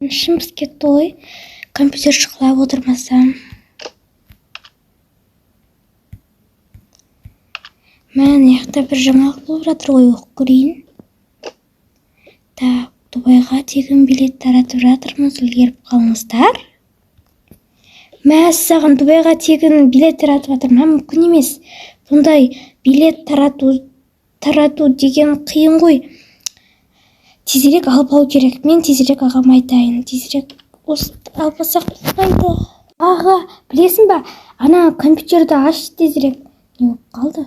Ішім пысып кетті ғой, компьютер шұқылап отырмасам. Мә, мына жақта бір жаңалық болып жатыр ғой, оқып көрейін. Так, Дубайға тегін билет таратып жатырмыз, үлгеріп қалыңыздар. Мәссаған, Дубайға тегін билет таратып жатыр ма? Мүмкін емес. Бұндай билет тарату деген қиын ғой. Тезірек алып алу керек. Мен тезірек ағама айтайын. Тезірек осы алып алсақ болмайды. Аға, білесің ба, ана компьютерді аш тезірек. Не болып қалды?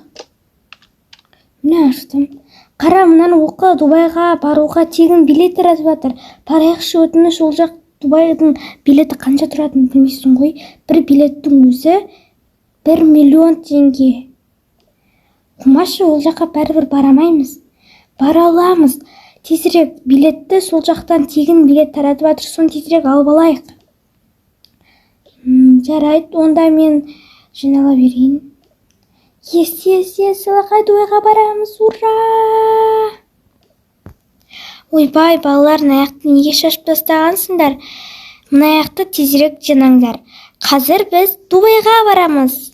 Міне, аштым. Қара, мынаны оқы, Дубайға баруға тегін билет таратып жатыр. Барайықшы, өтініш, ол жақ Дубайдың билеті қанша тұратынын білмейсің ғой. Бір билеттің өзі 1 миллион теңге. Қумашы, ол жаққа бәрібір бара алмаймыз. Бара аламыз. Тезірек билетті, сол жақтан тегін билет таратып жатыр, соны тезірек алып алайық. Жарайды, онда мен жинала берейін. Yes, yes, yes, солақай, Дубайға барамыз, ура! Ойбай, балалар, мына аяқты неге шашып тастағансыңдар? Мына аяқты тезірек жинаңдар. Қазір біз Дубайға барамыз.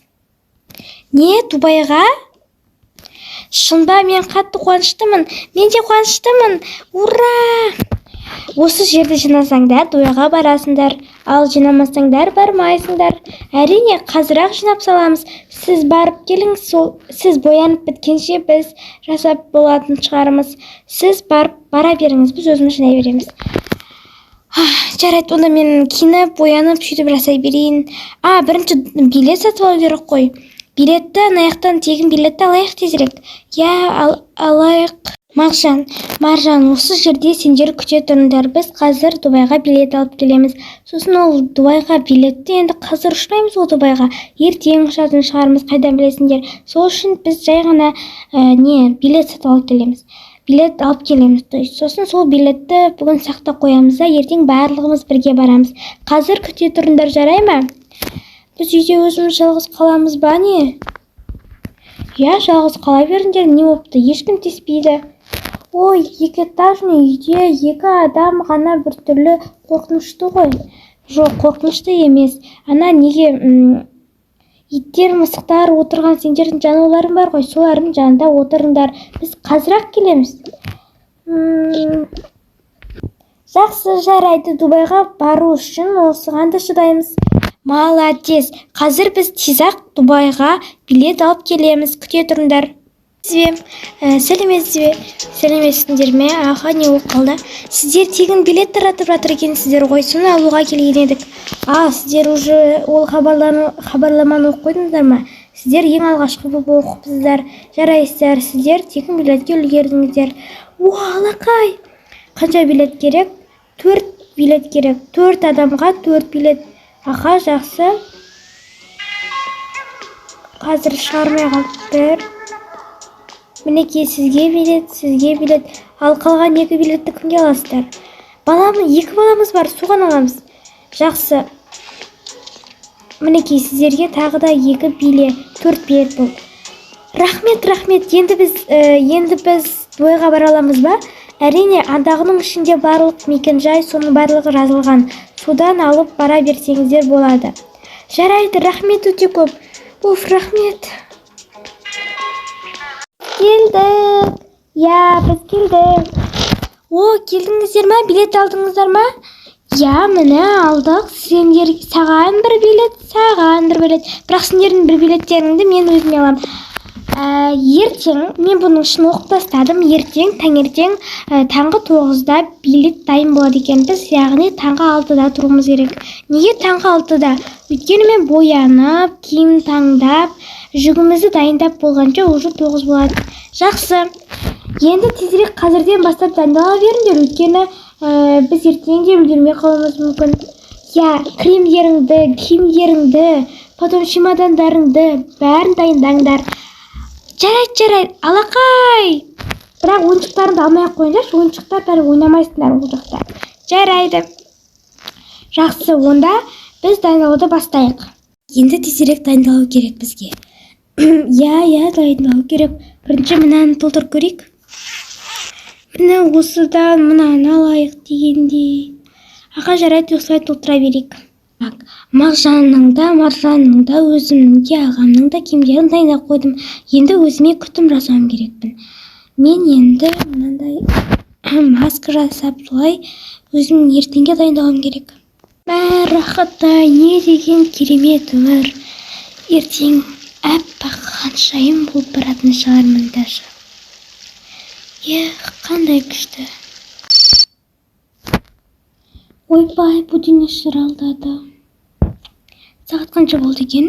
Не, Дубайға? Шын ба? Мен қатты қуаныштымын. Мен де қуаныштымын. Ура! Осы жерді жинасаңдар, Дубайға барасыңдар. Ал жинамасаңдар, бармайсыңдар. Әрине, қазір-ақ жинап саламыз. Сіз барып келіңіз, сол сіз боянып біткенше біз жасап болатын шығармыз. Сіз барып бара беріңіз, біз өзіміз жинай береміз. Жарайды, онда мен киініп, боянып, сөйтіп жасай берейін. А, бірінші билет сатып алу керек қой. Билетті ана жақтан, тегін билетті алайық тезірек. Иә, алайық. Мағжан, Маржан, осы жерде сендер күте тұрыңдар. Біз қазір Дубайға билет алып келеміз. Сосын ол Дубайға билетті енді қазір ұшпаймыз ғой Дубайға. Ертең ұшатын шығармыз, қайдан білесіңдер. Сол үшін біз жай ғана не, билет сатып алып келеміз. Билет алып келеміз, то есть. Сосын сол билетті бүгін сақтап қоямыз да, ертең барлығымыз бірге барамыз. Қазір күте тұрыңдар, жарай ма? Біз үйде өзіміз жалғыз қаламыз ба, не? Иә, жалғыз қала беріңдер, не болыпты, ешкім тиіспейді. Ой, екі этажный үйде екі адам ғана біртүрлі қорқынышты ғой. Жоқ, қорқынышты емес. Ана неге иттер, мысықтар отырған сендердің жануарларың бар ғой, солардың жанында отырыңдар. Біз қазір-ақ келеміз. Жақсы, жарайды, Дубайға бару үшін осыған да шыдаймыз. Молодец. Қазір біз тез-ақ Дубайға билет алып келеміз. Күте тұрыңдар. Бе? Сәлеметсіз бе? Сәлеметсіңдер ме? Аха, не болып қалды? Сіздер тегін билет таратып жатыр екенсіздер ғой, соны алуға келген едік. А, сіздер уже ол хабарламаны оқып қойдыңыздар ма? Сіздер ең алғашқы болып оқыпсыздар. Жарайсыздар, сіздер тегін билетке үлгердіңіздер. Уа, алақай! Қанша билет керек? Төрт билет керек. Төрт адамға төрт билет. Аха, жақсы. Қазір шығармай қалды. Бір. Мінекей, сізге билет, сізге билет. Ал қалған екі билетті кімге аласыздар? Балам, екі баламыз бар, соған аламыз. Жақсы. Мінекей, сіздерге тағы да екі билет, төрт билет болды. Рахмет, рахмет. Енді біз Дубайға бара аламыз ба? Әрине, андағының ішінде барлық мекен-жай, соның барлығы жазылған. Содан алып бара берсеңіздер болады. Жарайды, рахмет өте көп. Уф, рахмет. Келдік. Иә, біз келдік. О, келдіңіздер ма? Билет алдыңыздар ма? Иә, міне, алдық. Сендер, саған бір билет, саған бір билет. Бірақ сендердің бір билеттеріңді мен өзіме аламын. Ертең мен бұның ішін оқып тастадым. Ертең таңертең таңғы 9-да билет дайын болады екен. Біз, яғни, таңғы 6-да тұруымыз керек. Неге таңғы 6-да? Өйткені мен боянып, киім таңдап, жүгімізді дайындап болғанша уже 9 болады. Жақсы. Енді тезірек қазірден бастап дайындала беріңдер, өйткені біз ертең де үлгермей қалуымыз мүмкін. Иә, кремдеріңді, киімдеріңді, потом чемодандарыңды бәрін дайындаңдар. Жарайды, жарайды, алақай. Бірақ ойыншықтарыңды алмай ақ қойыңдаршы, ойыншықтар бәрі ойнамайсыңдар ол жақта. Жарайды. Жақсы, онда біз дайындалуды бастайық. Енді тезірек дайындалу керек бізге. Иә, дайындалу керек. Бірінші мынаны толтырып көрейік. Міне, осыдан мынаны алайық дегендей. Аға, жарайды, осылай толтыра берейік. Так, Мағжанның да, Маржанның да, өзімнің де, ағамның да киімдерін дайындап қойдым. Енді өзіме күтім жасауым керекпін. Мен енді мынандай маска жасап, солай өзім ертеңге дайындалуым керек. Мә, рахат-ай, не деген керемет өмір! Ертең аппақ ханшайым болып баратын шығармын даже. Эх, қандай күшті! Ойбай, будильник шырылдады. Сағат қанша болды екен?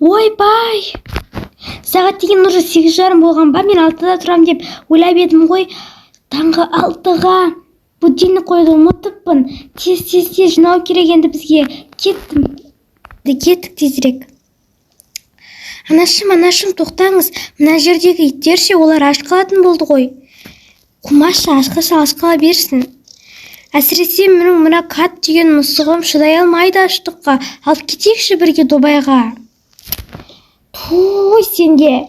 Ойбай, сағат деген уже 8:30 болған ба? Мен 6-да тұрамын деп ойлап едім ғой. Таңғы 6-ға будильник қоюды ұмытыппын. Тез, тез, тез жинау керек енді бізге. Кеттім, кеттік тезірек. Анашым, анашым, тоқтаңыз! Мына жердегі иттер ше, олар аш қалатын болды ғой. Қумашы, аш қалса, аш қала берсін. Әсіресе менің мына Кат деген мысығым шыдай алмайды аштыққа. Алып кетейікші бірге Дубайға. Туй, сенде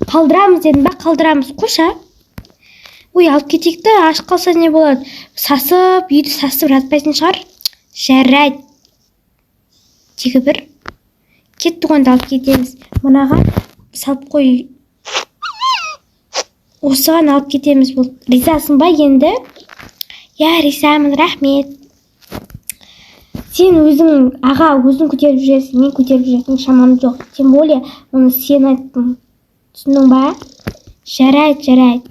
қалдырамыз дедім ба? Қалдырамыз, қойшы. Ой, алып кетейік та, аш қалса не болады? Сасып, үйді сасып жатпайтын шығар. Жарайды, тегі бір кеттік онда, алып кетеміз. Мынаған салып қой, осыған алып кетеміз. Бұл ризасың ба енді? Иә, ризамын, рахмет. Сен өзің, аға, өзің көтеріп жүресің, мен көтеріп жүретін шамам жоқ. Тем более оны сен айттың, түсіндің ба? Жарайды, жарайды,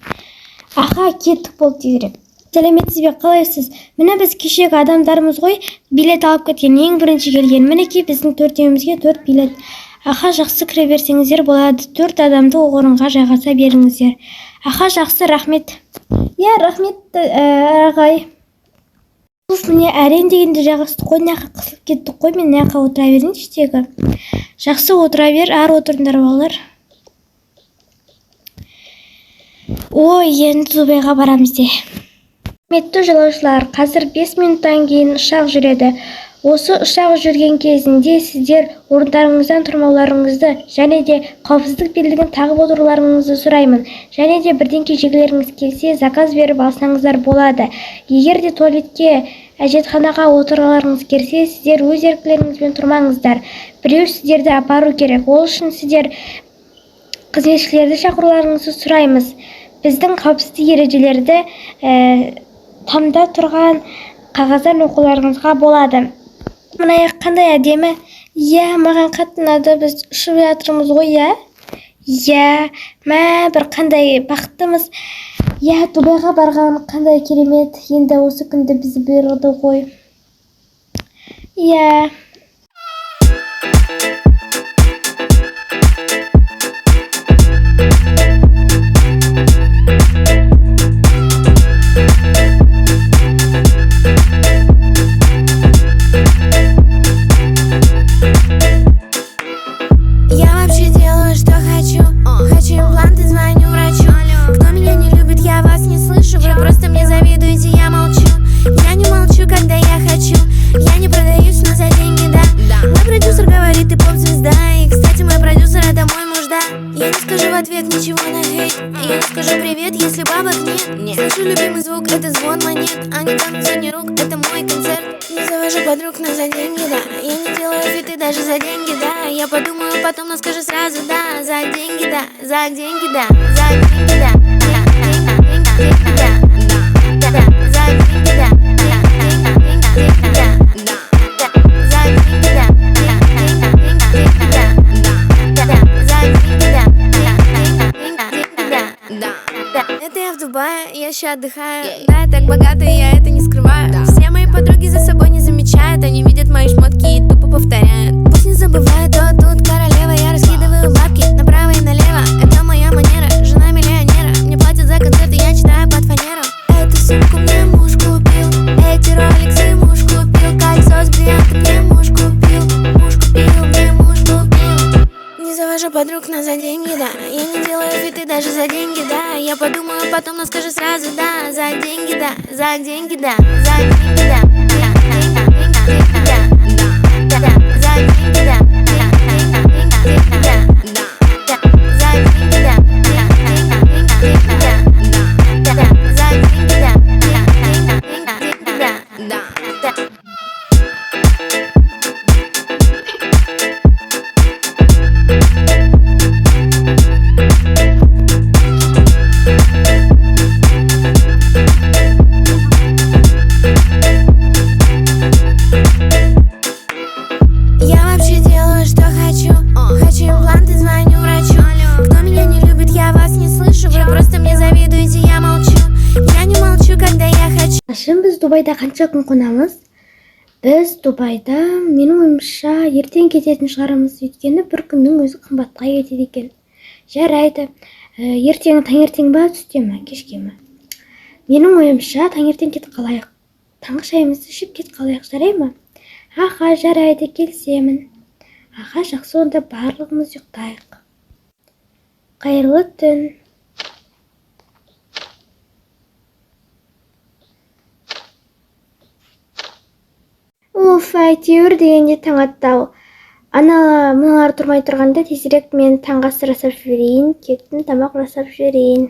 аға, кеттік болды тезірек. Сәлеметсіз бе, қалайсыз? Міне, біз кешегі адамдармыз ғой, билет алып кеткен, ең бірінші келген. Мінекей, біздің төртеумізге төрт билет. Аха, жақсы, кіре берсеңіздер болады. Төрт адамды орынға жайғаса беріңіздер. Аха, жақсы, рахмет. Иә, рахмет, ағай. Уф, міне, әрең дегенде жайғастық қой. Мына жаққа қысылып кеттік қой. Мен мына жаққа отыра берейінші тегі. Жақсы, отыра бер. Ары отырыңдар, балалар. Ой, енді Дубайға барамыз де. Құрметті жолаушылар, қазір 5 минуттан кейін ұшақ жүреді. Осы ұшақ жүрген кезінде сіздер орындарыңыздан тұрмауларыңызды және де қауіпсіздік белдігін тағып отыруларыңызды сұраймын. Және де бірдеңке жегілеріңіз келсе, заказ беріп алсаңыздар болады. Егер де туалетке, әжетханаға отырғыларыңыз келсе, сіздер өз еркілеріңізбен тұрмаңыздар, біреу сіздерді апару керек. Ол үшін сіздер қызметшілерді шақыруларыңызды сұраймыз. Біздің қауіпсіздік ережелерді тамда тұрған қағаздан оқуларыңызға болады. Мына аяқ қандай әдемі! Иә, маған қатты ұнады. Біз ұшып жатырмыз ғой, иә? Иә, мә, бір қандай бақыттымыз! Иә, Дубайға барған қандай керемет! Енді осы күнді біз бұйырды ғой. Иә. Я вообще делаю, что хочу. Хочу импланты, звоню врачу. Кто меня не любит, я вас не слышу. Вы просто мне завидуете, я молчу. Я не молчу, когда я хочу. Я не продаюсь, но за деньги, да. Мой продюсер говорит, ты поп-звезда. И, кстати, мой продюсер это мой муж, да. Я не скажу в ответ ничего на хейт. Я не скажу привет, если бабок нет. Слышу любимый звук, это звон монет. А не танцы, не рук, это мой концерт. Не завожу подруг, но за деньги, да. Я не делаю фиты даже за деньги, да. Я подумаю потом, но скажу сразу, да. За деньги, да, за деньги, да. За деньги, да. Деньги, да. Да, за деньги, да. Деньги, да. За деньги, да. Деньги, да. Да, за деньги, да. Деньги, да. Да. Это я в Дубае, я еще отдыхаю. Да, я так богата, и я это не скрываю. Все мои подруги за собой не замечают. Они видят мои шмотки и тупо повторяют. Пусть не забывают, кто тут королева. Я раскидываю бабки направо и налево. Это моя манера, жена миллионера. Мне платят за концерты, я читаю под фанеру. Эту сумку мне муж купил, эти роликсы муж купил, кольцо с бриллиантом мне муж купил, муж купил, мне муж купил. Не завожу подруг, но за деньги, да. Я не делаю фиты даже за деньги, да. Я подумаю потом, но скажу сразу, да. За деньги, да, за деньги, да. За деньги, да. Деньги, да. Да, за деньги, да. Деньги, да. Да, за деньги, да. Деньги, да. Да, за деньги, да. Деньги, да. Дубайда қанша күн қонамыз? Біз Дубайда, менің ойымша, ертең кететін шығармыз, өйткені бір күннің өзі қымбатқа кетеді екен. Жарайды. Ертең таңертең ба, түсте ме, кешке ме? Менің ойымша, таңертең кетіп қалайық. Таңғы шайымызды ішіп кетіп қалайық, жарай ма? Аха, жарайды, келісемін. Аха, жақсы, онда барлығымыз ұйықтайық. Қайырлы түн. Уф, әйтеуір дегенде таң атты-ау. Ана мыналар тұрмай тұрғанда тезірек мен таңғы ас жасап жіберейін, кеттім тамақ жасап жіберейін.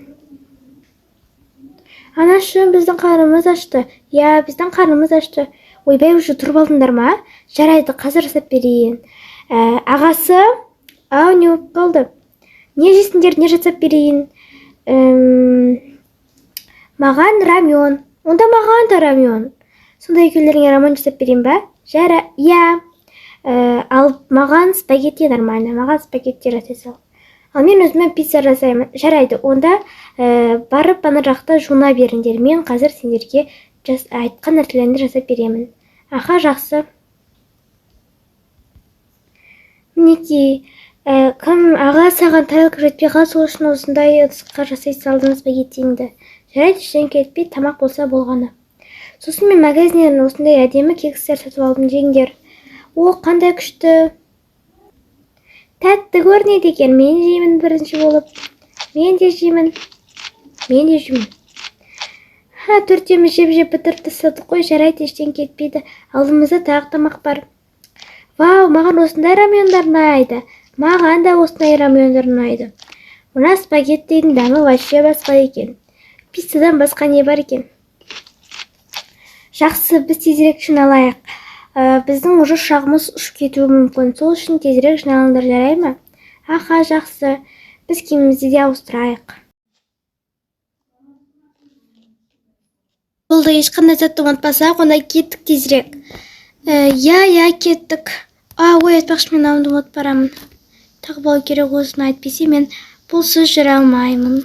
Анашым, біздің қарнымыз ашты. Иә, біздің қарнымыз ашты. Ойбай, уже тұрып алдыңдар ма? Жарайды, қазір жасап берейін. Ағасы, ау, не болып қалды? Не жейсіңдер, не жасап берейін? Маған рамен. Онда маған да рамен. Сонда екеулеріңе рамен жасап берейін ба? Иә. Ал маған спагетти нормально, маған спагетти жасай сал. Ал мен өзіме пицца жасаймын. Жарайды, онда барып ана жақта жуына беріңдер. Мен қазір сендерге айтқан нәрселеріңді жасап беремін. Аха, жақсы. Мінекей, кім аға, саған тарелка жетпей қалды, сол үшін осындай ыдысқа жасай салдым спагеттиіңді. Жарайды, ештеңе кетпей, тамақ болса болғаны. Сосын мен магазиннен осындай әдемі кекстер сатып алдым, жеңдер. О, қандай күшті. Тәтті көрінеді екен. Мен жеймін бірінші болып. Мен де жеймін. Мен де жеймін. Ха, төртеуміз жеп-жеп бітіріп тастадық қой. Жарайды, ештеңе кетпейді. Алдымызда тағы тамақ бар. Вау, маған осындай рамендар ұнайды. Маған да осындай рамендар ұнайды. Мына спагеттидің дәмі вообще басқа екен. Пиццадан басқа не бар екен? Жақсы, біз тезірек жиналайық. Біздің уже ұшағымыз ұшып кетуі мүмкін. Сол үшін тезірек жиналыңдар, жарай ма? Аха, жақсы. Біз киімімізді де ауыстырайық. Болды, ешқандай затты ұмытпасақ, онда кеттік тезірек. Иә, иә, кеттік. А, ой, айтпақшы, мен мынауды ұмытып барамын. Тағып алу керек осыны, әйтпесе мен бұлсыз жүре алмаймын.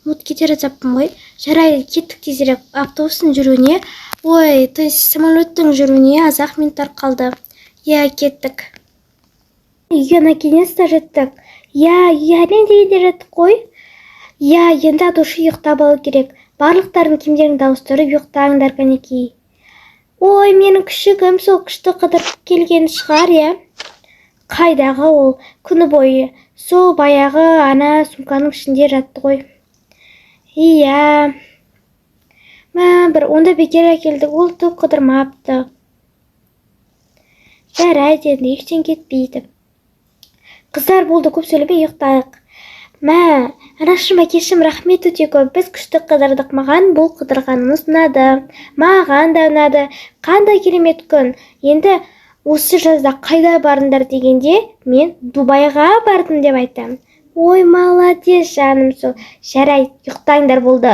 Ұмытып кете жаздаппын ғой. Жарайды, кеттік тезірек. Автобустың жүруіне, ой, то есть самолеттің жүруіне аз-ақ минуттар қалды. Иә, кеттік. Үйге наконец-то жеттік. Иә, үйге әрең дегенде жеттік қой. Иә, енді от души ұйықтап алу керек. Барлықтарың киімдеріңді ауыстырып ұйықтаңдар, кәнекей. Ой, менің күшігім сол күшті қыдырып келген шығар, иә? Қайдағы ол күні бойы сол баяғы ана сумканың ішінде жатты ғой. Иә. Мә, бір онда бекер әкелдік, ол түк қыдырмапты. Жарайды, енді ештеңе кетпейді. Қыздар, болды, көп сөйлемей ұйықтайық. Мә, анашым, әкешім, рахмет өте көп. Біз күшті қыдырдық. Маған бұл қыдырғанымыз ұнады. Маған да ұнады. Қандай керемет күн. Енді осы жазда қайда барыңдар дегенде, мен Дубайға бардым деп айтамын. Ой, молодец, жаным сол. Жарайды, ұйықтаңдар болды.